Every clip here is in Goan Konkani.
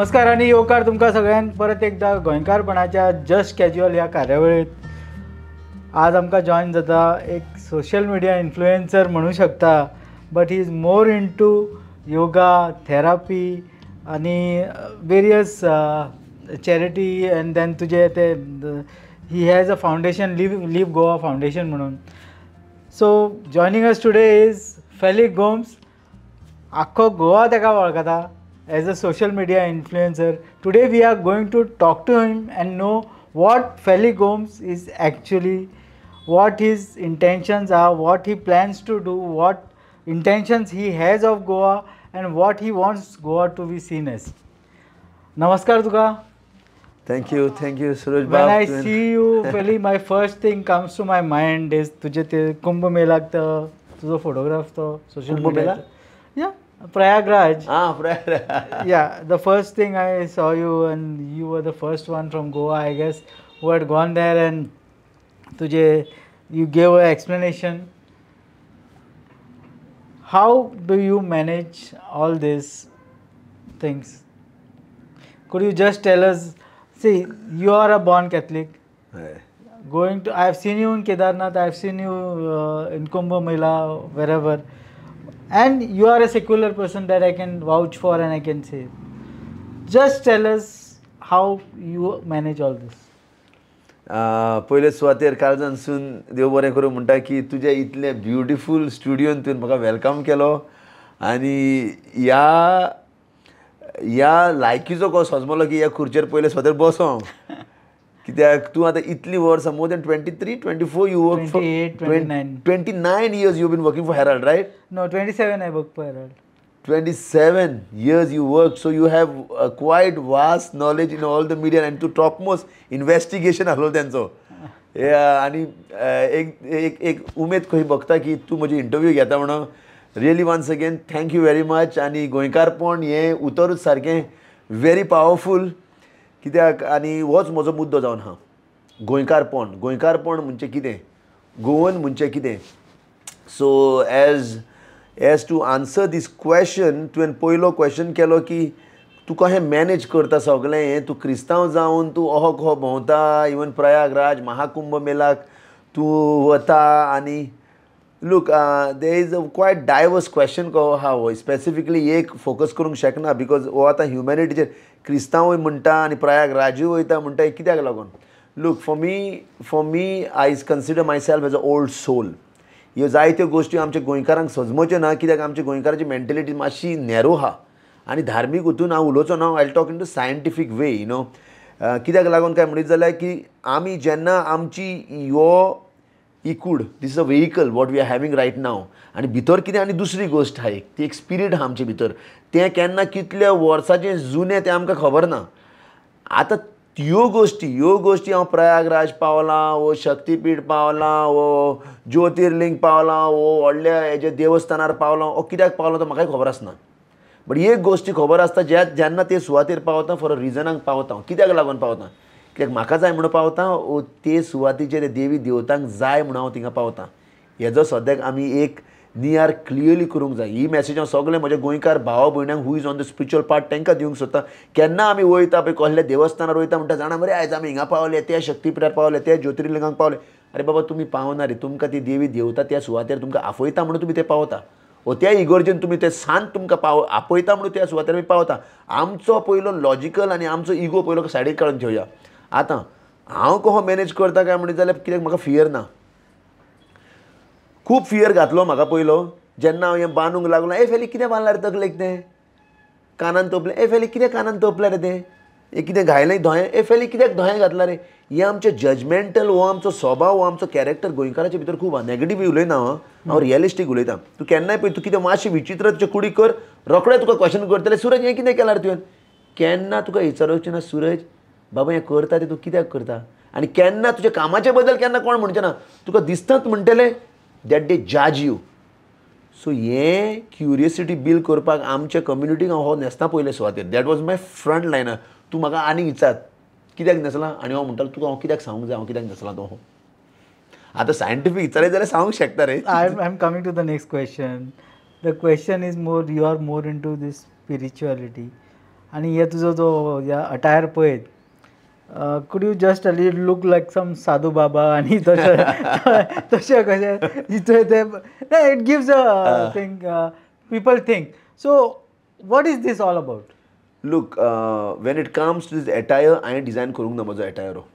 नमस्कार आनी येवकार तुमकां सगळ्यांक परत एकदा गोंयकारपणाच्या जस्ट कॅज्युअल ह्या कार्यावळीत. आज आमकां जॉयन जाता एक सोशल मिडिया इन्फ्लुएन्सर म्हणू शकता, but he is more into yoga therapy आनी वेरियस चॅरिटी. अँड then तुजे ते he has a foundation, live Goa foundation म्हणून. So joining us today is Felix Gomes. आख्खो गोवा ताका वळखता as a social media influencer. Today we are going to talk to him and know what Felix Gomes is actually, what his intentions are, what he plans to do, what intentions he has of Goa and what he wants Goa to be seen as. Namaskar tuka. Thank you, Suraj. When I see you, Feli, my first thing comes to my mind is tujhe te Kumbh Mela to tujo photograph to social Kumbh media. Mela? Yeah. Prayagraj. Ah, Prayagraj. Yeah, the first thing I saw you, and you were the first one from Goa, I guess, who had gone there, and tujhe, you gave an explanation. How do you manage all these things? Could you just tell us? See, you are a born Catholic. Hey. Going to, I have seen you in Kedarnath, I have seen you in Kumbh Mela, wherever. And you are a secular person that I can vouch for and I can say. Just tell us how you manage all this. पयले सुवातेर काळजानसून देव बरें करूं म्हणटा की तुज्या इतले ब्युटिफूल स्टुडियोन तुवें म्हाका welcome केलो आनी ह्या ह्या लायकीचो कसो सजमलो की ह्या खुर्चेर पयले सुवातेर बसो हांव. कित्याक तूं आतां इतलीं वर्सां, more than 23, 24 you work for 29 29 years you been working for Herald, right? No, 27 I work for Herald. 27 years you work, so you have a quite vast knowledge in all the media and to topmost investigation आसलो तेंचो. आनी एक एक एक उमेद खंय बघता की तूं म्हजी इंटरव्यू घेता म्हणून. Really once again thank you very much. आनी गोंयकारपण हें उतरूच सारकें व्हेरी पावरफूल, कित्याक आनी होच म्हजो मुद्दो जावन आहा. गोंयकारपण, गोंयकारपण म्हणजे कितें, गोवन म्हणजे कितें. So as to answer this question, तुवें पयलो क्वेश्चन केलो की तूं कशें मॅनेज करता सगळें हें, तूं क्रिस्तांव जावन तूं अहो कहो भोंवता, इवन प्रयागराज महाकुंभ मेलाक तूं वता. आनी look, there is a quite diverse question कहो आहा हो, स्पेसिफिकली एक फोकस करूंक शकना because हो आतां ह्युमॅनिटीचेर क्रिस्तांवूय म्हणटा आनी प्रयागराजूय वयता म्हणटा, कित्याक लागून. Look, for me I consider myself as a old soul. ह्यो जायत्यो गोश्टी आमच्या गोंयकारांक सजमच्यो ना, कित्याक आमच्या गोंयकाराची मेंटेलिटी मातशी नॅरो आहा आनी धार्मीक हितून हांव उलोवचो ना, I talk in the scientific way, you know. कित्याक लागून काय म्हणीत जाल्यार की आमी जेन्ना आमची ह्यो ही कूड, this is a vehicle what we are having right now, आनी भितर कितें आनी दुसरी गोश्ट आहा एक, ती एक स्पिरीट आहा आमचे भितर, तें केन्ना कितल्या वर्साचें जुनें तें आमकां खबर ना. आतां ह्यो गोश्टी हांव प्रयागराज पावलां, वो शक्तीपीठ पावलां, वो ज्योतिर्लिंग पावलां, वो व्हडल्या हेजे देवस्थानार पावलां, वो कित्याक पावलां तो म्हाकाय खबर आसना. बट एक गोश्टी खबर आसता, ज्या जेन्ना ते सुवातेर पावता फॉर अ रिजनाक पावता हांव. कित्याक लागून पावता, कित्याक म्हाका जाय म्हणून पावता, वो ते सुवातेचेर देवी देवतांक जाय म्हणून हांव थिंगा पावता. हेजो सद्याक आमी एक नियार क्लियरली करूंक जाय. ही मॅसेज हांव सगळे म्हज्या गोंयकार भावा भयणांक who is on the spiritual part तांकां दिवंक सोदता. केन्ना आमी वयता पळय कसल्या देवस्थानार वयता म्हणटा, जाणा मरे आयज आमी हिंगा पावले, त्या शक्तीपिठार पावले, त्या ज्योतिर्लिंगाक पावले. अरे बाबा तुमी पावना रे, तुमकां ती देवी देवता त्या सुवातेर तुमकां आपयता म्हणून तुमी ते पावता, वो त्या इगर्जेन तुमी ते सांत तुमकां आपयता म्हणून त्या सुवातेर आमी पावता. आमचो पयलो लॉजिकल आनी आमचो इगो पयलो सायडीक काडून ठेवया. आतां हांव कसो मॅनेज करता काय म्हणीत जाल्यार, कित्याक म्हाका फियर ना, खूब फियर घातलो म्हाका पयलो जेन्ना हांव हें बांदूंक लागलो. ए फेली कितें बांदलां रे तकलेक, तें कानान तोपलें, ए फेली कितें कानान तोपलां रे तें, हें कितें घायलें धोयें, ए फेली कित्याक धोयें घातलां रे. हें आमचें जजमेंटल हो आमचो स्वभाव, हो आमचो कॅरेक्टर गोंयकाराच्या भितर खूब आहा. नॅगेटीव उलयना हांव रियलिस्टीक उलयता. तूं केन्नाय पळय तूं कितें मातशें विचित्र तुजे कुडीक कर, रोखडें तुका क्वेश्चन करतलें, सूरज हें कितें केलां रे तुवें. केन्ना तुका विचारचें ना, सूरज बाबा हें करता तें तूं कित्याक करता. आनी केन्ना तुज्या कामाचे बद्दल केन्ना कोण म्हणचें ना, तुका दिसतात म्हणटलें that they judge you. So हें क्युरियोसिटी बिल्ड करपाक आमच्या कम्युनिटीक हांव हो न्हेसता पयले सुवातेर. That was my front liner. तूं म्हाका आनीक विचार कित्याक न्हेसलां, आनी हांव म्हणटालो तुका हांव कित्याक सांगूंक जाय हांव कित्याक न्हेसलां तो. आतां सायंटिफीक विचारलें जाल्यार सांगूंक शकता रे. I am coming to the next question. The question is more, you are more into this spirituality. आनी हे तुजो जो अटायर पळयत, could you just a little look like some sadhu baba आनी तशें तशें कशें इतलें तें it gives a thing, people think. So what is this all about? Look, when it comes to this attire, हांवें डिजायन करूंक ना म्हजो attire हो.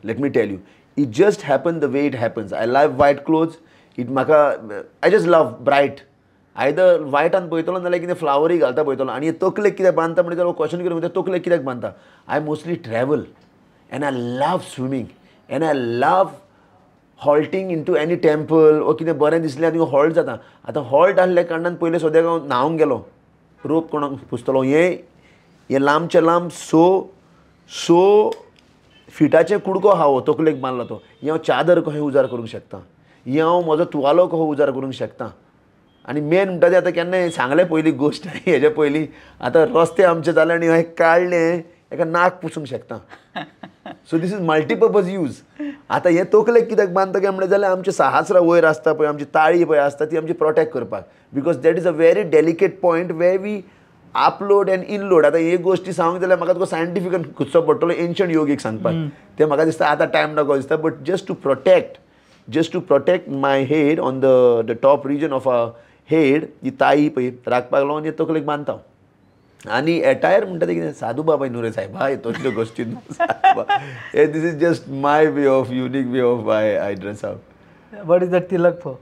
Let me tell you, it just happen the way it happens. I love white clothes. It म्हाका I just love bright. Either वायटान पळयतलो नाल्यार कितें फ्लावरी घालता पळयतलो. आनी तकलेक कित्याक बांदता म्हणटा क्वेश्चन करून म्हणटा तकलेक कित्याक बांदता. I mostly travel and I love swimming and I love halting into any temple वो कितें बरें दिसलें आनी हॉल्ट जाता. आतां हॉल्ट आहल्या कारणान पयलें सद्याक हांव न्हावंक गेलो, रोप कोणाक पुसतलो. हें लांबचे लांब 6 फिटाचें कुडको आहा हो तकलेक बांदलो तो. हें हांव चादर कशें उजार करूंक शकता, हें हांव म्हजो तुवालो कसो उजार करूंक शकता. आनी मेन म्हणटा तें आतां केन्नाय सांगलें पयलीं गोश्ट हेजे पयलीं, आतां रस्ते आमचे जाले आनी हें काडलें एका नाक पुसूंक शकता. So this is multipurpose use. आतां हें तकलेक कित्याक बांदता काय म्हणलें जाल्यार आमचे साहस्रा वयर आसता पळय, आमची ताळी पळय आसता ती आमची प्रोटेक्ट करपाक, because that is a very delicate point where we upload and inload. आतां हे गोश्टी सांगूंक जाल्यार म्हाका तुका सायंटिफिकान खुदचो पडटलो एन्शंट योगीक सांगपाक, तें म्हाका दिसता आतां टायम नको दिसता. But just to protect my head on the top region of a head, ही ताई पळय राखपाक लागून हे तकलेक बांदता. आनी एटायर म्हणटा तें कितें साधू बाबा न्हू रे सायबा, हे तसल्यो गोश्टी न्हू. This is just my way of unique way of I dress up. What is that tilak for?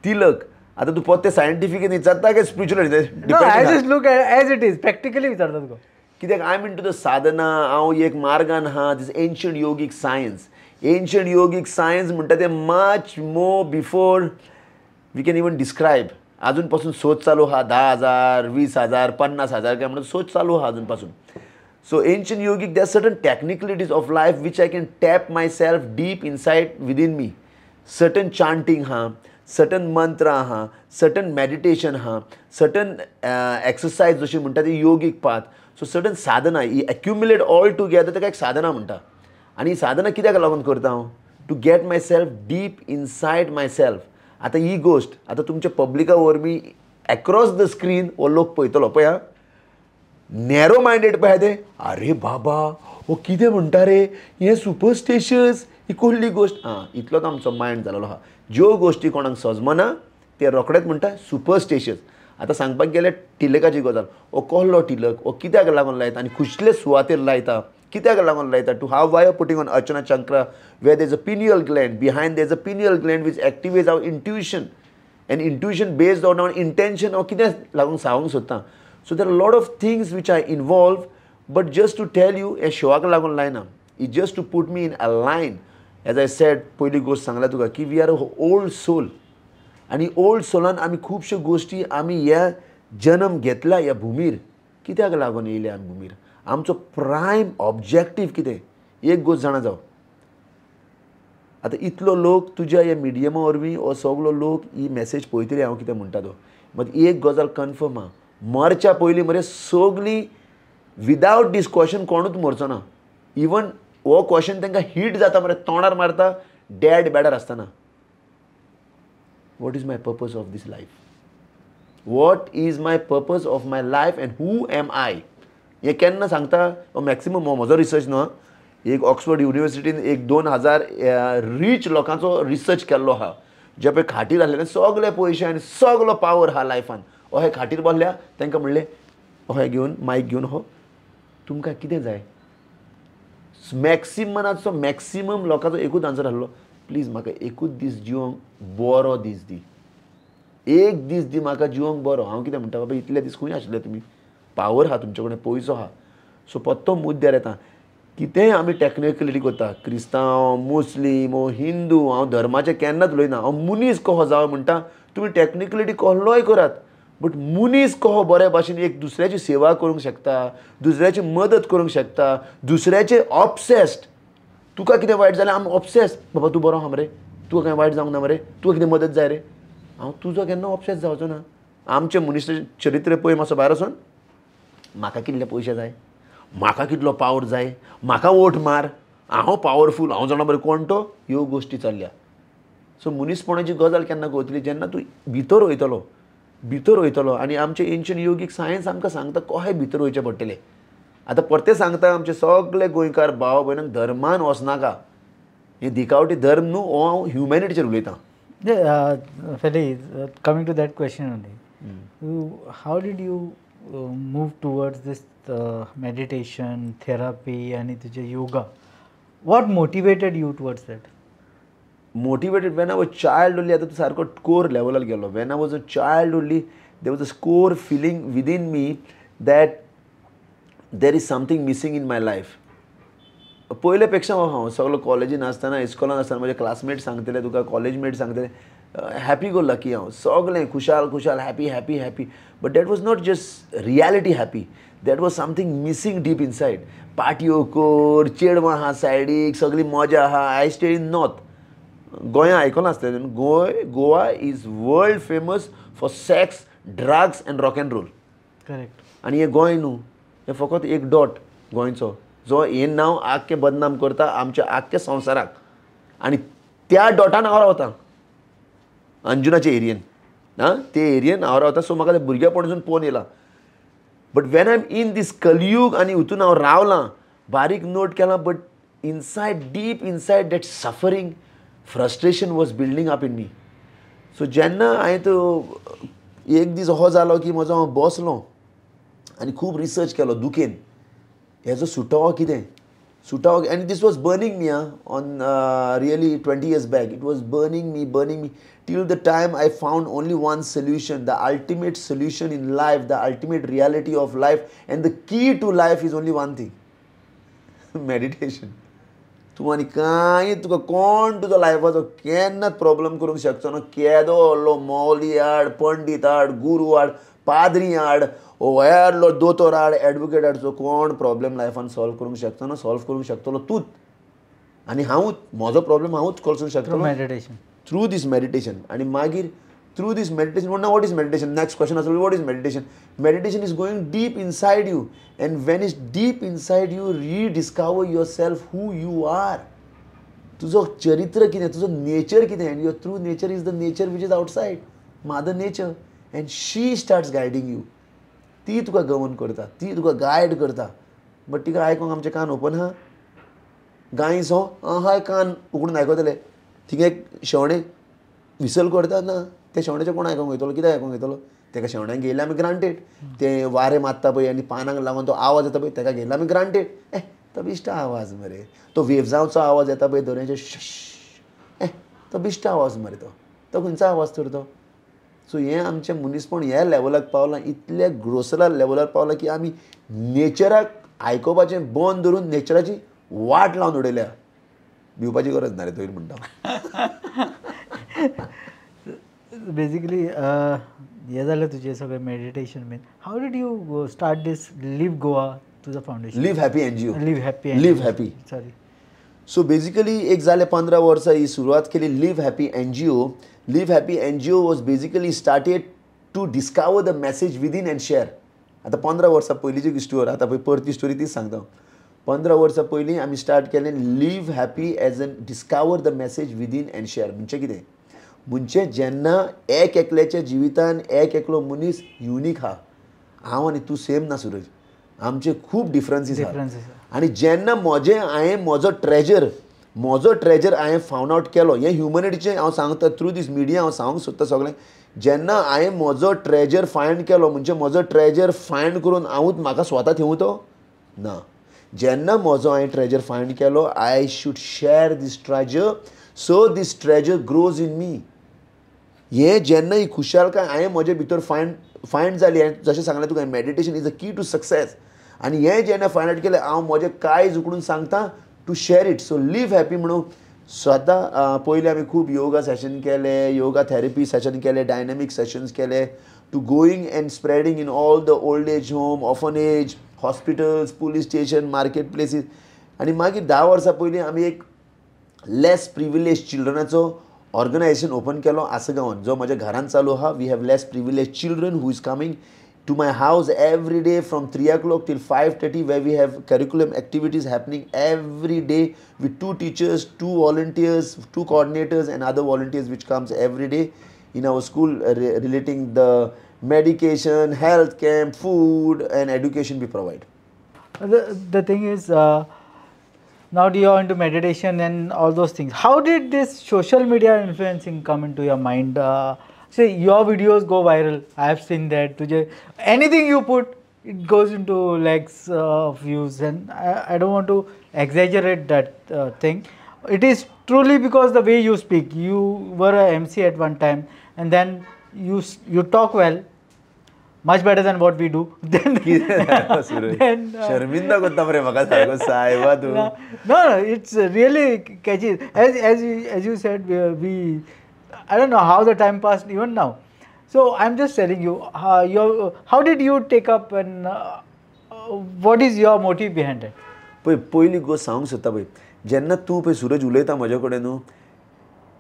Tilak आतां तूं पोत्ते सायंटिफिक विचारता काय spiritual? I just look as it is, practically विचारता तुका. कित्याक I am into the sadhana, हांव एक मार्गान आहा. This ancient yogic science, ancient yogic science म्हणटा तें much more before we can even describe. अजून पासून सोद चालू आहा, 10,000, 20,000, 50,000 काय म्हणून सोद चालू आहा अजून पासून. So ancient yogic there certain technicalities of life which I can tap myself deep inside within me. Certain chanting आहा, सर्टन मंत्र आहा, सर्टन मेडिटेशन आहा, सर्टन एक्सरसायज जशी म्हणटा ती योगीक पाथ. सो सर्टन साधना ही एक्युमुलेट ऑल टुगेदर ताका एक साधना म्हणटा. आनी ही साधना कित्याक लागून करता हांव? To get myself deep inside myself. आतां ही गोश्ट आतां तुमच्या पब्लिका वरवीं एक्रॉस the screen हो लोक पळयतलो पळय आं, नॅरो मायंडेड पळय ते, आरे बाबा हो कितें म्हणटा रे, हें सुपरस्टिशियस, ही कसली गोश्ट. आं, इतलोच आमचो मायंड जाल्लो आहा. ज्यो गोश्टी कोणाक सजमना ते रोखडेच म्हणटा सुपरस्टिशियस. आतां सांगपाक गेल्यार टिलकाची गजाल, हो कसलो टिलक, हो कित्याक लागून लायता आनी खुशले सुवातेर लायता, कित्याक लागून लायता? To how why are putting on Ajna chakra where there is a pineal gland, behind there is a pineal gland which activates our intuition, and intuition based on our intention हांव कितें लागून सांगूंक सोदता. So there are lot of things which are involve, but just to tell you हें शोवाक लागून लायना, it just to put me in a line. As I said पयली गोश्ट सांगल्या तुका की we are a old soul, आनी ओल्ड सोलान आमी खुबश्यो गोश्टी आमी ह्या जन्म घेतला ह्या भुमीर कित्याक लागून येयले आमी भुमीर, आमचो प्रायम ऑब्जेक्टीव कितें? एक गोश्ट जाणा जाव, आतां इतलो लोक तुज्या ह्या मिडियमा वरवीं हो सगलो लोक ही मॅसेज पळयतली हांव कितें म्हणटा तो. मात एक गजाल कन्फर्म आहा, मरच्या पयलीं मरे सगलीं विदावट दीस क्वेश्चन कोणूच मरचो ना. इवन हो क्वेश्चन तांकां हीट जाता मरे, तोंडार मारता डॅड बेडार आसतना. What is my purpose of this life? What is my purpose of my life and who am I? हें केन्ना सांगता मॅक्सिमम हो म्हजो रिसर्च न्हू, एक ऑक्सफर्ड युनिवर्सिटीन एक 2000 रीच लोकांचो रिसर्च केल्लो आहा, जे पळय खाटीर आसलेले सगळे पयशे आनी सगलो पावर आहा लायफान, अहे खाटीर बसल्या तांकां म्हणलें अहे घेवन मायक घेवन हो तुमकां कितें जाय? मॅक्सिमनाचो मॅक्सिमम लोकांचो एकूच आन्सर आसलो, प्लीज म्हाका एकूच दीस जिवंक बरो दीस दी, एक दीस दी म्हाका जिवंक बरो. हांव कितें म्हणटा, बाबा इतले दीस खंय आशिल्ले तुमी, पावर आहा तुमचे कडेन, पयसो आहा. सो पत्तो मुद्द्यार येता, कितेंय आमी टॅक्निकलिटी करता, क्रिस्तांव, मुस्लीम, हिंदू, हांव धर्माचें केन्नाच उलयना, हांव मनीस कहो जावं म्हणटा, तुमी टॅक्निकलिटी कसलोय करात, बट मनीस कहो बरे भाशेन एक दुसऱ्याची सेवा करूंक शकता, दुसऱ्याची मदत करूंक शकता, दुसऱ्याचे ऑब्सेस्ड. तुका कितें वायट जालें आमी ऑब्सेस, बाबा तूं बरो आहा मरे, तुका कांय वायट जावंक ना मरे, तुका कितें मदत जाय रे, हांव तुजो केन्ना ऑब्सेस जावचो ना. आमचें मनीस चरित्र पळय मातसो भायर वचून, म्हाका कितले पयशे जाय, म्हाका कितलो पावर जाय, म्हाका वोट मार, हांव पावरफूल, हांव जाणा बरें कोण तो, ह्यो गोश्टी चल्ल्या. सो मनीसपणाची गजाल केन्ना कळटली? जेन्ना तूं भितर वयतलो, भितर वयतलो. आनी आमचें एन्शंट योगीक सायन्स आमकां सांगता कशें भितर वयचें पडटलें. आतां परतें सांगता आमचे सगळे गोंयकार भाव भयणांक धर्मान वचनाका, हे दिखावटी धर्म न्हू, हो हांव ह्युमॅनिटीचेर उलयतां. Feli, coming to that question only, how did you move towards this meditation, therapy आनी तुजें yoga? What motivated you towards that? Motivated when I was child only. आतां तूं सारको कोर लेवलार गेलो. When I was a child only there was a core feeling within me that there is something missing in my life. पयले पेक्षा हांव सगलो कॉलेजीन आसतना, इस्कॉलान आसतना म्हजे क्लासमेट सांगतले तुका, कॉलेजमेट सांगतले, हॅपी गो लकी हांव, सगळें खुशाल खुशाल, happy happy happy. But that was not just reality happy, that was something missing deep inside. पार्टयो कर, चेडवां आहा सायडीक, सगळी मजा आहा. I stay in north गोंया, आयकलां आसतलें, Goa Goa is world famous for sex, drugs and rock and roll. Correct. आनी हें गोंय न्हू, हें फकत एक डॉट गोंयचो जो हें नांव आख्खें बदनाम करता आमच्या आख्ख्या संवसाराक. आनी त्या डॉटान हांव रावता, अंजुनाचे एरियेन, आं ते एरियेन हांव रावता. सो म्हाका तें भुरगेपणासून पळोवन येयलां. But when I am in this Kaliyug आनी हितून हांव रावलां, बारीक नोट केलां, but inside, deep inside that suffering, frustration was building up in me. So जेन्ना हांवें तो एक दीस हो जालो की म्हजो हांव बसलो आनी खूब रिसर्च केलो दुखेन, हेजो सुटावो कितें, सुटावो. And this was burning me on really 20 years back. It was burning me, burning me till the time I found only one solution, the ultimate solution in life, the ultimate reality of life and the key to life is only one thing, meditation. तूं आनी कांय तुका कोण तुजो लायफाचो केन्नाच प्रॉब्लम करूंक शकचो ना. केदो व्हडलो मौली हाड, पंडीत हाड, गुरू हाड, पाद्री हाड, व्हडलो दोतोर हाड, एडवोकेट हाड, कोण प्रॉब्लम लायफान सॉल्व करूंक शकचो ना. सॉल्व करूंक शकतलो तूंच आनी हांवूच, म्हजो प्रॉब्लम हांवूच करूंक शकतलो मेडिटेशन, थ्रू these meditation. आनी मागीर थ्रू these meditation, म्हणून what is meditation, next question आसलो, what is meditation? Meditation is going deep inside you, and when is deep inside you rediscover yourself, who you are, तुजो चरित्र कितें, तुजो नेचर कितें. And your true nature is the nature which is outside, mother nature, and she starts guiding you. ती तुका गवर्न करता, ती तुका गायड करता. बट तिका आयकोंक आमचे कान ओपन आहा, गाय सो आहाय कान उगडून आयकतले, थिंगा एक शेवणें विसल करता ना, ते शेवण्याचें कोण आयकोंक वयतलो, कित्याक आयकोंक वयतलो? तेका शेवण्यांक घेयलें आमी ग्रांटेड. ते वारें मारता पळय आनी पानांक लागून तो आवाज येता पळय, तेका घेयला आमी ग्रांटेड. ए तो बेश्टो आवाज मरे, तो वेव्जांचो आवाज येता पळय दर्याचो, ए तो बेश्टो आवाज मरे, तो तो खंयचो आवाज तर तो. सो हें आमचें मनीसपण ह्या लेवलाक पावलां, इतल्या ग्रोसरा लेवलार पावलां की आमी नेचराक आयकोपाचें बंद धरून नेचराची वाट लावन उडयल्या. भिवपाची गरज ना रे, तोय म्हणटा. बेसिकली हे जालें तुजें सगळें meditation been. How did you start this live Goa तुजो foundation? Live happy NGO. Live happy, live happy, sorry. So basically एक जालें 15 वर्सां ही सुरवात केली live happy NGO. Live happy NGO was basically started to discover the message within and share. आतां 15 वर्सां पयलींची स्टोरी, आतां पळय परती स्टोरी तीच सांगता. 15 वर्सां पयलीं आमी स्टार्ट केलें live happy as an discover the message within and share. म्हणजे कितें, म्हणजे जेन्ना एक एकल्याच्या जिवितान एक एकलो मनीस युनीक आहा, हांव आनी तूं सेम ना सुरज, आमचे खूब डिफरन्सीस आहा. आनी जेन्ना म्हजें हांवें म्हजो ट्रेजर हांवें फावंड आवट केलो, हें ह्युमनिटीचें हांव सांगता थ्रू these media, हांव सांगूंक सोदता सगळें. जेन्ना हांवें म्हजो ट्रेजर फायंड केलो, म्हणजे म्हजो ट्रेजर फायंड करून हांवूच म्हाका स्वता थेवूं तो ना. जेन्ना म्हजो हांवें ट्रेजर फायंड केलो, I should share this treasure, so this treasure grows in me. हें जेन्ना ही खुशालकाय हांवें म्हजे भितर फायंड जाली, हांवें जशें सांगलें तुका, meditation is a key to success. आनी हें जेन्ना फायंड आवट केलें, हांव म्हजें कांय उकडून सांगता to share it. So live happy म्हणून स्वता पयलीं आमी खूब योगा सेशन केले, योगा थेरपी सेशन केले, डायनॅमीक सेशन्स केले, to going and spreading in all the old age home, orphanage, hospitals, police station, market places. आनी मागीर 10 वर्सां पयलीं आमी एक लेस प्रिविलेज चिल्ड्रनाचो ऑर्गनायझेशन ओपन केलो आसगांवान, जो म्हज्या घरान चालू आहा. We have less privilege children who is coming to my house every day from 3 o'clock till 5:30, where we have curriculum activities happening every day with 2 teachers, 2 volunteers, 2 coordinators and other volunteers which comes every day in our school relating the medication, health camp, food and education we provide. The thing is, now you are into meditation and all those things. How did this social media influencing come into your mind? Say your videos go viral. I have seen that. Anything you put, it goes into lakhs of views, and I don't want to exaggerate that thing. It is truly because the way you speak. You were a MC at one time, and then you talk well, much better than what we do. Then, no, it's really catchy. As you said, we I don't know how the time passed even now. So I'm just telling you, how did you take up and what is your motive behind it? पळय पयली गोश्ट सांगूंक सोदता पळय, जेन्ना तूं पळय सूरज उलयता म्हजे कडेन न्हू,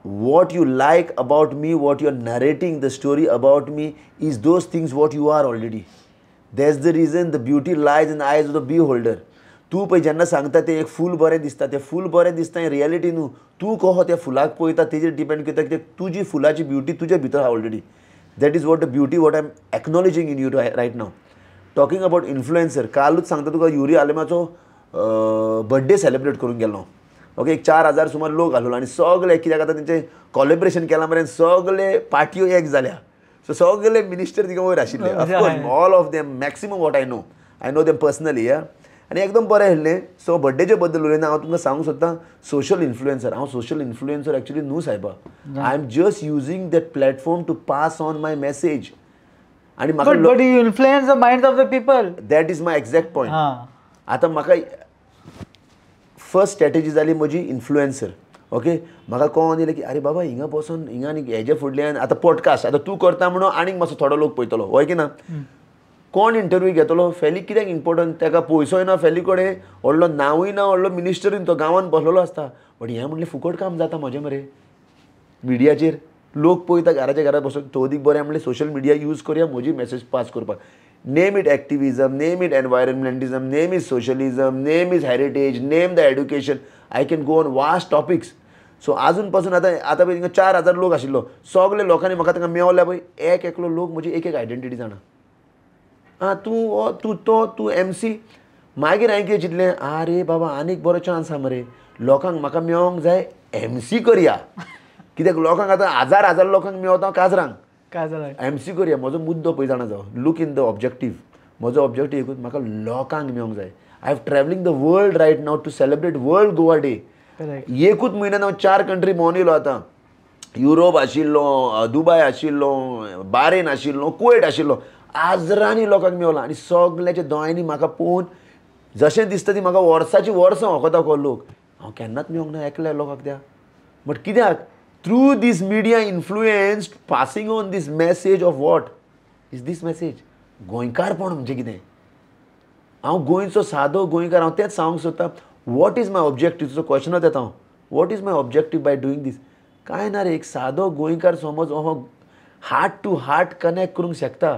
what you like about me, what you are narrating the story about me is those things what you are already. That's the reason the beauty lies in the eyes of the beholder. तूं पळय जेन्ना सांगता तें एक फूल बरें दिसता, तें फूल बरें दिसता हें रियलिटी न्हू, तूं कहो त्या फुलाक पळयता तेजेर डिपेंड करता कित्याक तुजी फुलाची ब्युटी तुज्या भितर आहा already. That is what the beauty what I am acknowledging in you right now. Talking about influencer, कालूच सांगता तुका युरी आलेमाचो बर्थडे सेलिब्रेट करूंक गेलो. ओके, एक 4000 सुमार लोक आसलो आनी सगळे कित्याक आतां तेंचें कॉलेब्रेशन केलां मरे, सगळे पार्ट्यो एक जाल्या. सो सगळे मिनिस्टर तिका वयर आशिल्ले. Of course all of them, maximum what I know, I know them personally. या आनी एकदम बरें आसलें. सो बर्थडेचे बद्दल उलयना, हांव तुमकां सांगूंक सोदतां सोशल इन्फ्लुएन्सर. हांव सोशल इन्फ्लुएन्सर एक्चुअली न्हू सायबा. I am just using that platform to pass on my message. आनी म्हाका but you influence the minds of the people. That is my exact point. आतां म्हाका फर्स्ट स्ट्रॅटेजी जाली म्हजी इन्फ्लुएन्सर. ओके, म्हाका कळोन येयलें की अरे बाबा हिंगा बसोन हिंगा आनी हेजे फुडल्यान आतां पॉडकास्ट आतां तूं करता म्हणून आनीक मातसो थोडो लोक पळयतलो, हय की ना? कोण इंटरव्यू घेतलो फेली कित्याक इम्पोर्टंट, ताका पयसोय ना फेली कडेन, व्हडलो नांवूय ना, व्हडलो मिनिस्टरूय तो गांवांत बसलेलो आसता. बट हें म्हणलें फुकट काम जाता म्हजें मरे. मिडियाचेर लोक पळयता घराच्या घरात बसून, तो अदीक बरें म्हणलें सोशल मिडिया यूज करुया म्हजी मॅसेज पास करपाक. Name it activism, name it environmentalism, name it socialism, name it heritage, name the education. I can go on vast topics. So आजून पासून आतां आतां पळय 4000 लोक आशिल्लो, सगळे लोकांनी म्हाका तांकां मेवल्या पळय, एक एकलो लोक म्हजी एक एक आयडेंटिटी जाणा. आं तूं हो, तूं तो, तूं एम सी. मागीर हांवें कितें चिंतलें, आरे बाबा आनीक बरो चान्स आहा मरे, लोकांक म्हाका मेळोंक जाय एम सी करया. कित्याक लोकांक आतां हजार हजार लोकांक मेवता काजरांक, एम सी करया. म्हजो मुद्दो पळय जाणा जावं, लूक इन the objective. म्हजो ऑब्जेक्टीव एकूच, म्हाका लोकांक मेळोंक जाय. I have travelling the world right now to celebrate World Goa Day. एकूच म्हयन्यान हांव 4 कंट्री भोंवन येयलो आतां. युरोप आशिल्लो, दुबाय आशिल्लो, बारेन आशिल्लो, कुवेट आशिल्लो. हजारांनी लोकांक मेवला आनी सगळ्याच्या दोळ्यांनी म्हाका पळोवन जशें दिसता ती म्हाका वर्साची वर्सां वखदां को लोक. हांव केन्नाच मेवंक ना एकल्या लोकांक त्या. बट कित्याक through this media influence passing on this message of what is this message. गोंयकारपण म्हणजे कितें, हांव गोंयचो सादो गोंयकार, हांव तेंच सांगूंक सोदतां. What is my objective, तुजो क्वेश्चनूच येता हांव, what is my objective by doing this. कांय ना रे, एक सादो गोंयकार समज हो हार्ट टू हार्ट कनेक्ट करूंक शकता.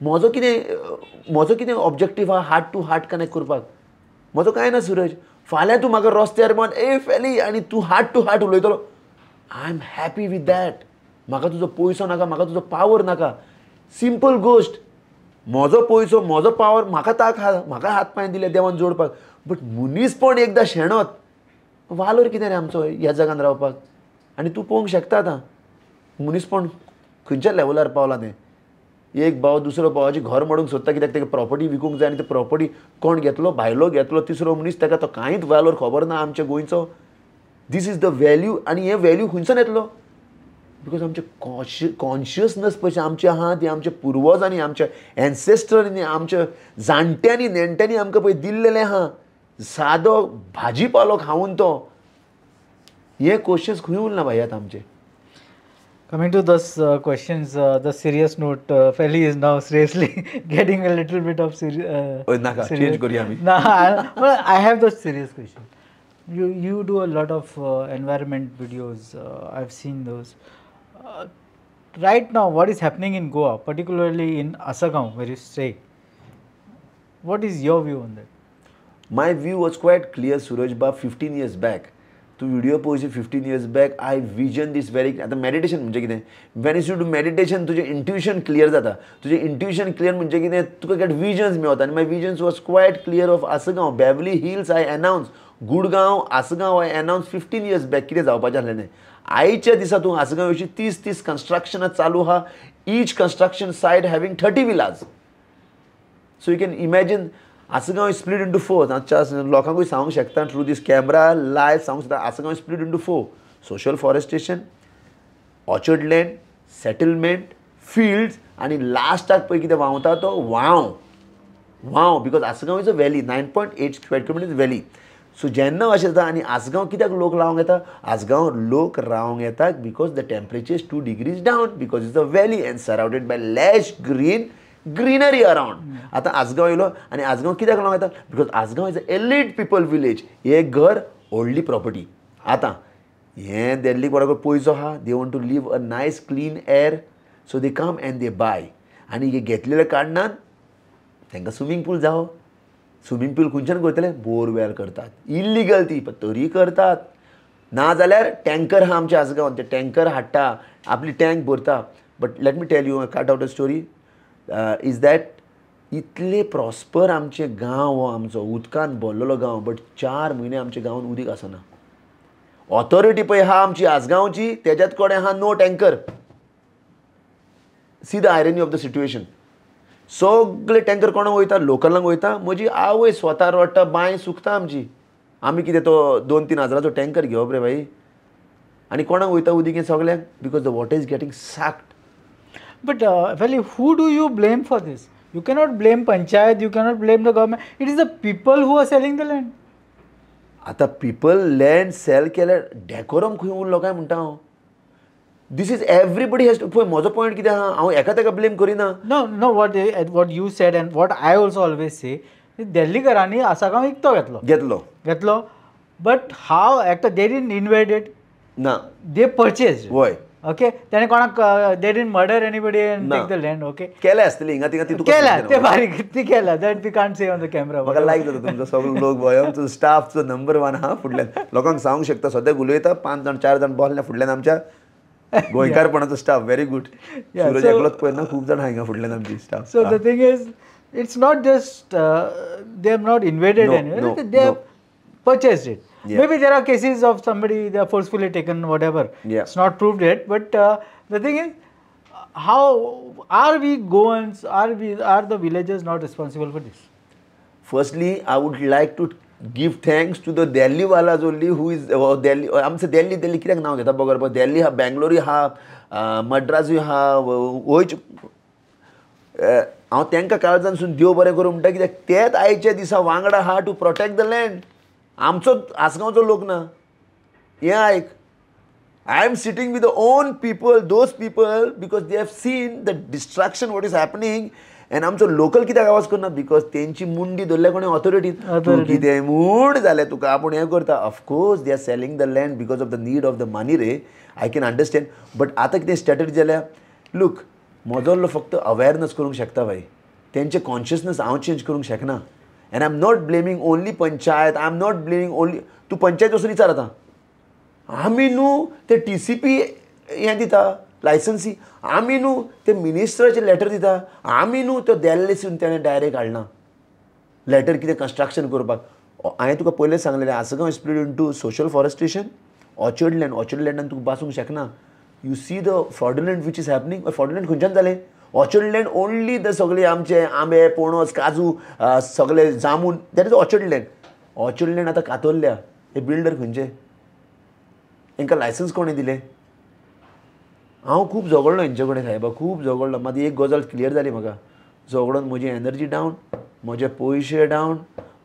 म्हजो कितें ऑब्जेक्टीव आहा हार्ट टू हार्ट कनेक्ट करपाक? म्हजो कांय ना सूरज. फाल्यां तूं म्हाका रस्त्यार मन ए फेली आनी तूं हार्ट टू हार्ट उलयतलो, I am happy with that. म्हाका तुजो पयसो नाका, म्हाका तुजो पावर नाका. सिंपल गोश्ट, म्हजो पयसो म्हजो पावर म्हाका ताक आहा, म्हाका हात पांय दिले देवान जोडपाक. बट मनीसपण एकदां शेणत वालोर कितें रे आमचो ह्या जगान रावपाक. आनी तूं पळोवंक शकता आतां मनीसपण खंयच्या लेवलार पावलां तें. एक भाव दुसरो भावाचें घर मोडूंक सोदता कित्याक ताका प्रॉपर्टी विकूंक जाय आनी ती प्रॉपर्टी कोण घेतलो, भायलो घेतलो तिसरो मनीस, ताका तो कांयच वालोर खबर ना आमच्या गोंयचो. This is the value. आनी हें व्हॅल्यू खंयच्यान येतलो? Because आमचें कॉन्शियसनस पळय आमचें आहा ती आमच्या पुर्वजांनी, आमच्या एन्सेस्टरांनी, आमच्या जाणट्यांनी नेणट्यांनी आमकां पळय दिल्लेलें आहा. सादो भाजी पालो खावन तो हे क्वेश्चन्स खंय उरना भाई आतां आमचे. Coming to those questions, the serious note, Feli is now seriously getting a little bit of serious. Naka, change kariya ami. No, well, I have those serious question. You do a lot of environment videos. I've seen those. Right now, what is happening in Goa, particularly in Assagao, where you stay? What is your view on that? My view was quite clear, Suraj Bab, 15 years back. तूं व्हिडियो पळोवशी 15 years back I vision this very. आतां मेडिटेशन म्हणजे कितें, when you do meditation तुजें इंट्युशन क्लियर जाता. तुजें इंट्युशन क्लियर म्हणजे कितें, तुका गेट विजन्स मेवता. आनी my visions was quite clear of Assagao, Beverly Hills I announce, Gurgaon Assagao I announce 15 years back कितें जावपाचें आसलें तें. आयच्या दिसा तूं आसगांव येवशी 30 कन्स्ट्रक्शनां चालू आहा, each construction site having 30 villas. So you can imagine Assagao is split into 4. लोकांकूय सांगूंक शकता थ्रू दीस कॅमरा लायव्ह सांगूंक शकता, Assagao is split into 4: social forestation, orchard land, settlement, fields, आनी लास्टाक पळय कितें व्हांवता तो व्हांव व्हांव, because Assagao is a valley, 9.8 square kilometre is valley. So जेन्ना अशें जाता, आनी आसगांव कित्याक लोक रावंक येता, आसगांव लोक रावंक येता because the temperature is 2 degrees down, because it's a valley and surrounded by lush green greenery around. आतां आसगांव येयलो आनी आसगांव कित्याक रावंक येता, because Assagao is a elite people village. हें घर व्हडली प्रॉपर्टी. आतां हें दिल्लीक बरोबर पयसो आहा, they want to live a nice clean air, so they come and they buy. आनी हे घेतलेल्या कारणान तांकां स्विमींग पूल जावो. स्विमींग पूल खंयच्यान करतले, बोरवेल करतात, इल्लिगल ती, पण तरी करतात. ना जाल्यार टँकर आहा आमच्या आसगांवान, ते टँकर हाडटा, आपली टँक भरता. But let me tell you cut out a story is that इतले प्रॉस्पर आमचे गांव हो आमचो उदकान भरलेलो गांव, बट 4 म्हयने आमच्या गांवान उदीक आसना. ऑथॉरिटी पळय आहा आमची आसगांवची, तेज्याच कडेन आहा no tanker. See the irony of the situation. सगळे टँकर कोणाक वयता, लोकलांक वयता. म्हजी आवय स्वता रडटा, बांय सुकता आमची. आमी कितें तो 2-3 हजाराचो टँकर घेवप रे भाई, आनी कोणाक वयता उदीक हें सगळ्यांक, because the water is getting sucked. But well, who do you blame for this? You cannot blame panchayat, you cannot blame the government. It is the people who are selling the land. आतां पिपल लँड सेल केल्यार डेकोरम खंय उरलो काय म्हणटा हांव. This is everybody has to. पळय म्हजो पॉयंट कितें आहा, हांव एका ताका ब्लेम करिना. No no, what you said and what I also always say, दिल्लीकरांनी Assagao विकतो घेतलो घेतलो घेतलो, बट हाव एकटो they didn't invade it ना, दे पर्चेज. वय ओके, त्याने कोणाक they didn't murder anybody and take the land. Okay, केलें आसतलें हिंगा थिंगा, ती केल्या ते बारीक ती केल्या, that we can't say on the camera. म्हाका लायक जाता तुमचो सगळो लोक भोय, आमचो स्टाफचो नंबर 1 आहा फुडल्यान. लोकांक सांगूंक शकता, सद्याक उलयता 5 जाण 4 जाण बसले फुडल्यान आमच्या गोंयकारपणाचो स्टाफ. Very good. सूरज एकलोच पळयना, खूब जाण आहा हिंगा फुडल्यान आमची staff. So the thing is, it's not just they have not invaded anywhere, they have purchased it. Yeah. Maybe there are cases of somebody they are forcefully taken, whatever. Yeah. It's not proved yet. But the thing is, how are we Goans, are the villagers not responsible for this? Firstly, I would like to give thanks to the Delhi walas only, who is Delhi. आमचे दिल्ली दिल्ली कित्याक नांव घेता बगर, दिल्ली हा, बेंगलोरूय हा, मद्रासूय हा, वयच हांव तांकां काळजानसून देव बरें करूं म्हणटा, कित्याक तेच आयच्या दिसा वांगडा आहा टू प्रोटेक्ट the land. आमचो आसगांवचो लोक ना, हें आयक. I am sitting with the own people, those people, because they have seen the destruction what is happening. And आमचो लोकल कित्याक आवाज करना, because तेंची मुंडी धरल्या कोणें ऑथॉरिटीन, तूं कितें म्हूण जालें तुका आपूण हें करता. Of course they are selling the land because of the need of the money ray, I can understand. But आतां कितें स्ट्रेटजी जाल्या, लूक म्हजो फक्त अवेरनस करूंक शकता भाई, तेंचें कॉन्शियसनस हांव चेंज करूंक शकना. And I am not blaming only panchayat, I am not blaming only. तूं पंचायत वचून विचार आतां, आमी न्हू ते TCP हें दिता लायसन्सी, आमी न्हू ते मिनिस्टराचें लेटर दिता, आमी न्हू तो दिल्लीसून तेणें डायरेक्ट हाडना लेटर कितें कन्स्ट्रक्शन करपाक. हांवें तुका पयलें सांगलेलें, Assagao split into social forestation, orchard land. Orchard लँडान तुका बासूंक शकना. You see the fraudulent which is happening. Fraudulent खंयच्यान जालें? ऑर्चर्ड लँड ओनली the सगळे आमचे आंबे, पणस, काजू, सगळे jamun, that is orchard land. Orchard land आतां कातरल्या. हे बिल्डर खंयचे, तांकां लायसन्स कोणें दिलें? हांव खूब झगडलो हेंचे कडेन सायबा, खूब झगडलो. मागीर एक गजाल क्लियर जाली म्हाका, झगडोन म्हजी एनर्जी डावन, म्हजे पयशे डावन,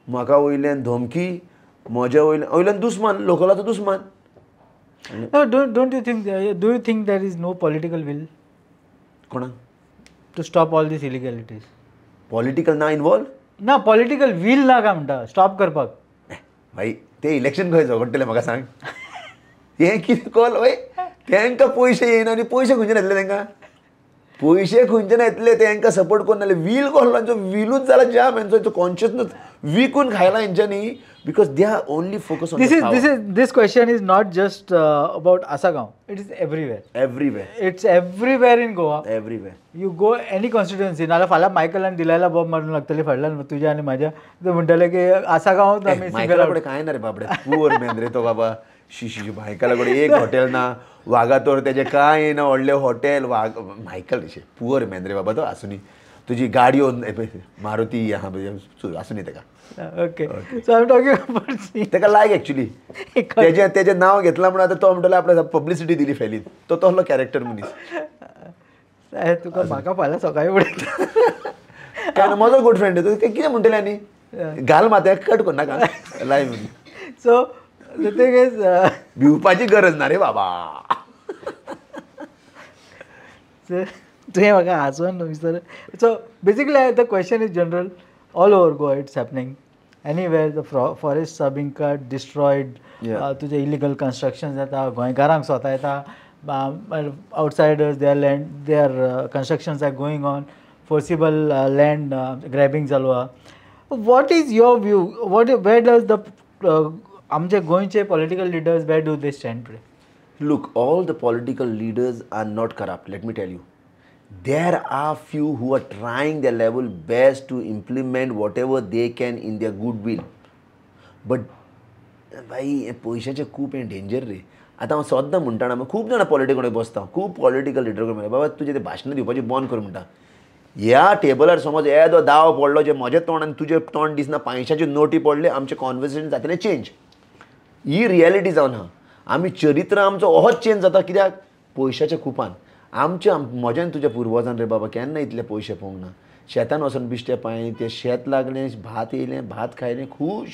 म्हाका वयल्यान धमकी, म्हज्या वयल्यान वयल्यान दुस्मान, लोकलाचो दुस्मान. Don't you think, do you think there is no political will कोणाक to stop all these illegalities? Political ना इनवॉल्व ना, पॉलिटिकल will ना काय म्हणटा स्टॉप करपाक? भाई ते इलेक्शन खंय झगडटले म्हाका सांग, हें कितें कॉल वय, तांकां पयशे येयना आनी पयशे खंयच्यान येतले तांकां, पयशे खंयच्यान येतले ते तांकां सपोर्ट करून जाल्यार वील कसलो, विलूच जाला जाम. हेंचो कॉन्शियसनस विकून खायला हेंच्यांनी. Because they are only focus on this question is not just about Assagao, it is everywhere. Everywhere, it's everywhere in Goa, everywhere you go any constituency. नाल्यार फाल्यां मायकलान डिलायला बॉम्ब मारून लागतली फाटल्यान तुज्या आनी म्हाज्या, ते म्हणटले की आसागांव आमी मायकला कडेन कांय ना रे बाबडे, पुअर मॅन रे तो बाबा. शी शी, मायकला कडेन एक हॉटेल ना, वागातोर तेजें कांय ना व्हडलें हॉटेल. वाग मायकल अशें पुअर मॅन रे बाबा तो. आसूनी तुजी गाडयो मारुती आहा आसूनी तेका. Okay, so I am talking about तेका लायक एक्चुअली तेजें तेजें नांव घेतलां म्हणून आतां तो म्हणटलो आपल्या पब्लिसिटी दिली फॅलीन, तो तसलो कॅरेक्टर मनीस. तुका म्हाका फाल्यां सकाळीं उडयता कारण म्हजो गुड फ्रेंड तूं कितें म्हणटलें आनी घाल मात्याक कट करनाका लायव म्हणून. सो the thing is भिवपाची गरज ना रे बाबा. तुवें म्हाका हांसोवन विसर. So basically the question is general, all over Goa it's happening. Anywhere the forests are being cut, destroyed, तुजे इलिगल कन्स्ट्रक्शन जाता, गोंयकारांक स्वता येता, outsiders their land, their constructions are going on, forcible land grabbing चालू आहा. What is your view, what where does the आमचे गोंयचे political leaders, where do they stand today? Look, all the political leaders are not corrupt, let me tell you. There are few who are trying their level best to implement whatever they can in their goodwill. But भाई पयशाचें खूब हें डेंजर रे. आतां हांव सद्दां म्हणटा ना, खूब जाणां पॉलिटिकल कडेन बसता, खूब पॉलिटिकल लिडर कडेन, बाबा तुजें तें भाशणां दिवपाचें बंद कर म्हणटा. ह्या टेबलार समज येदो दाव पडलो जे म्हजें तोंड आनी तुजें तोंड दिसना, 500 नोटी पडले, आमचें कॉन्वर्सेशन जातलें चेंज. ही रियलिटी जावन आहा. आमी चरित्र आमचो ओहोच चेंज जाता कित्याक पयशाच्या कुपान. आमच्या म्हज्या आनी तुज्या पुर्वजान रे बाबा केन्ना इतले पयशे पळोवंक ना. शेतान वचोन बिश्टे पांय, तें शेत लागलें, भात येयलें, भात खायलें, खूश.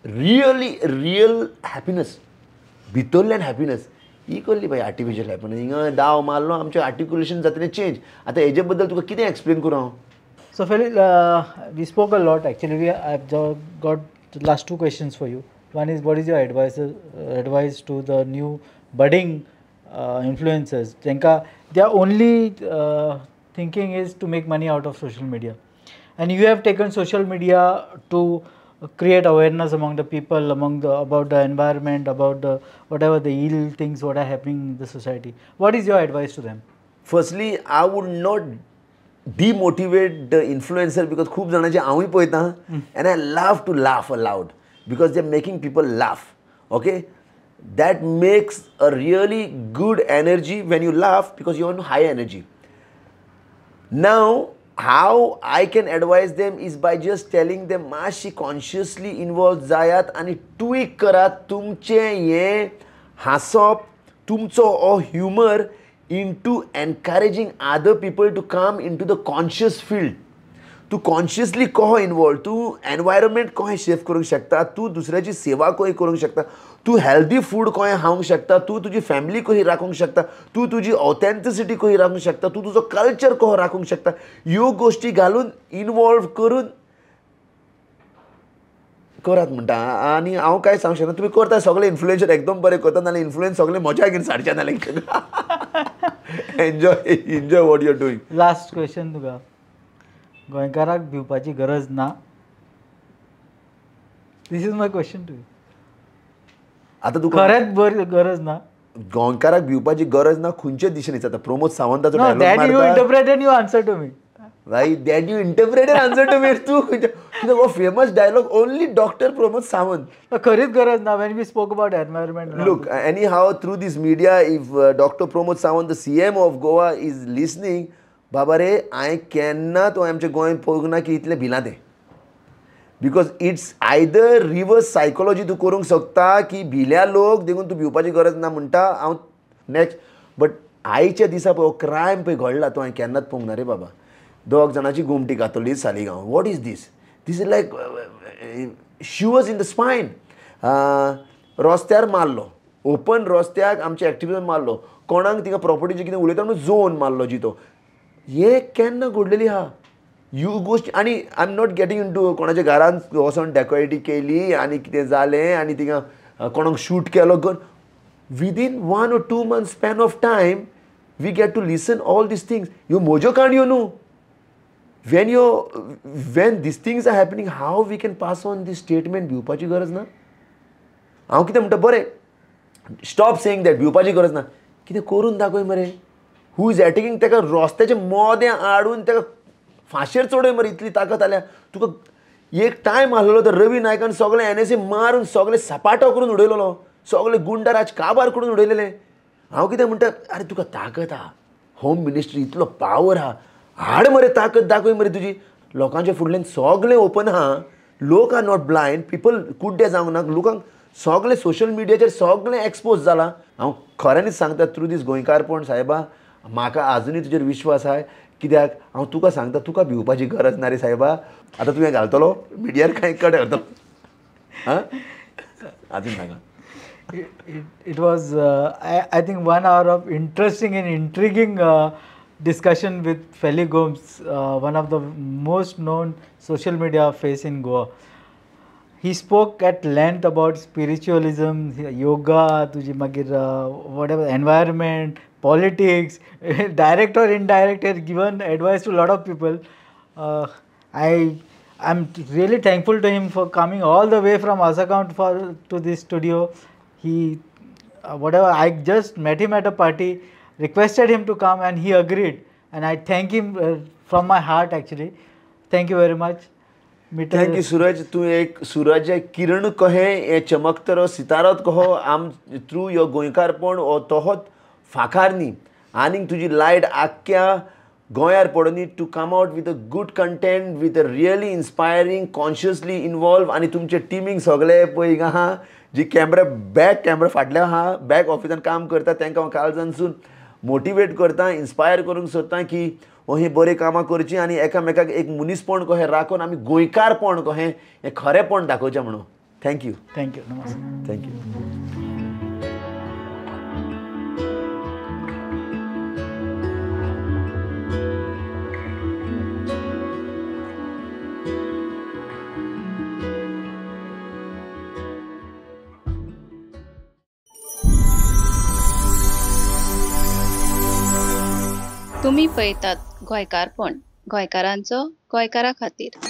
रियली रियल हॅपिनस, भितरल्यान हॅपिनस. ही कसली बाई आर्टिफिशियल हॅपिनस. हिंगा दाव मारलो, आमचें आर्टिक्युलेशन जातलें चेंज. आतां हेजे बद्दल तुका कितें एक्सप्लेन करूं हांव? So Feli, we spoke a lot actually. We I have got last two questions for you. One is, what is your advice to the new budding influencers? Tenka, their only thinking is to make money out of social media, and you have taken social media to create awareness among the people, among the about the environment, about the whatever the ill things what are happening in the society. What is your advice to them? Firstly, I would not demotivate the influencer because खूब जाणांचे हांवूय पळयता and I love to laugh aloud because they are making people laugh. Okay, that makes a really good energy when you laugh because you're on high energy. Now, how I can advise them is by just telling them मातशी consciously involve जायात आनी tweak करात तुमचें हें हांसप, तुमचो हो humour into encouraging other people to come into the conscious field. तूं कॉन्शियसली कहो इनवॉल्व, तूं एनवायरमेंट कशें सेव करूंक शकता, तूं दुसऱ्याची सेवा कशी करूंक शकता, तूं हेल्दी फूड कशें खावंक शकता, तूं तुजी फॅमिली कशी राखूंक शकता, तूं तुजी ऑथेंटिसिटी कशी राखूंक शकता, तूं तुजो कल्चर कसो राखूंक शकता. ह्यो गोश्टी घालून इनवॉल्व करून करात म्हणटा. आनी हांव कांय सांगूंक शकना, तुमी करता सगळे इन्फ्लुएन्सर एकदम बरें करता, नाल्यार इन्फ्लुएन्स सगळे मजा घेवन सारचे नाल्यार. Enjoy, enjoy what you are doing. Last question तुका, गोंयकाराक भिवपाची गरज ना? This is my question to you. आतां तुका खरेंच गरज ना गोंयकाराक भिवपाची गरज ना? खंयचे दिशेन विचारता? प्रमोद सावंताचो डायलॉग मारता. That you interpreted, you answer to me. भाई, that you interpreted answer to me. तूं कित्याक हो famous dialogue only doctor Pramod Sawant. खरीच गरज ना. When we spoke about environment, look, anyhow through this media if doctor Pramod Sawant the CM of Goa is listening, बाबा रे हांवें केन्ना तो आमचें गोंय पळोवंक ना की इतलें भिलां तें. Because it's either reverse psychology तूं करूंक शकता की भिल्या लोक देखून तूं भिवपाची गरज ना म्हणटा हांव नेक्स्ट. बट आयच्या दिसा पळय हो क्रायम पळय घडला तो हांवें केन्नाच पळोवंक ना रे बाबा. दोग जाणांची गोमटी घातली Saligao. What is this? This is like shivers in the spine. रस्त्यार मारलो, ओपन रस्त्याक आमच्या एक्टिविजम मारलो, कोणाक थिंगा प्रॉपर्टीचें कितें उलयता म्हणून जोन मारलो जितो. हे केन्ना घडलेली आहा ह्यो गोश्ट. आनी I am not getting into कोणाच्या घरान वचोन डेकोरेटी केली आनी कितें जालें आनी थिंगा कोणाक शूट केलो gun. Within 1 or 2 months span of time we get to listen all these things. ह्यो म्हज्यो काणयो न्हू, When these things are happening, how we can pass on this statement? भिवपाची गरज ना. हांव कितें म्हणटा, बरें स्टॉप सेईंग that, भिवपाची गरज ना, कितें करून दाखय मरे. Who is attacking ताका रस्त्याचे मोदें हाडून ताका फांशेर चडय मरे, इतली ताकत आल्या तुका. एक टायम आसलेलो तर रवी नायकान सगळे एनएसए मारून सगळे सपाटो करून उडयलेलो, सगळे गुंडाराज काबार करून उडयलेले. हांव कितें म्हणटा, आरे तुका ताकत आहा, होम मिनिस्ट्री इतलो पावर आहा, हाड मरे ताकत दाखय मरे तुजी. लोकांच्या फुडल्यान सगळें ओपन आहा, लोक are not blind people, कुड्डे जावंक ना, लोकांक सगळें सोशल मिडियाचेर सगळें एक्सपोज जालां. हांव खऱ्यांनीच सांगता थ्रू दीस गोंयकारपण सायबा, म्हाका आजुनूय तुजेर विश्वास आहा. कित्याक हांव तुका सांगता, तुका भिवपाची गरज ना रे सायबा. आतां तुवें घालतलो मिडियार कांय कट घालतलो आं, आजून सांगा. It was I think 1 hour of interesting and intriguing discussion with Feli Gomes, one of the most known social media face in Goa. He spoke at length about spiritualism, yoga, तुजी मागीर whatever, environment, politics, direct or indirect, he has given advice to a lot of people. I'm really thankful to him for coming all the way from Assagao to this studio. He, whatever, I just met him at a party, requested him to come and he agreed. And I thank him from my heart actually. Thank you very much. Thank you Suraj. तूं एक सूरज किरण कहे, हे चमकतरो सितारोत कहो आम थ्रू your गोंयकारपण हो तोहोत फाखार न्ही, आनीक तुजी लायट आख्ख्या गोंयार पडोनी, to come out with a good content, with a really inspiring, consciously involve. आनी तुमचे टिमींग सगळे पळय हिंगा आहा, जी कॅमरा बॅक कॅमरा फाटल्या आहा, बॅक ऑफिसान काम करता, तांकां हांव काळजानसून मोटिवेट करता, इन्स्पायर करूंक सोदता की ही बरीं कामां करचीं आनी एकामेकाक एक मनीसपण कहें राखून आमी गोंयकारपण कहें हें खरेंपण दाखोवचें म्हणून. Thank you. Thank you. नमस्ते. Thank you. तुम्ही पळयतात गोंयकारपण, गोंयकारांचो गोंयकारा खातीर.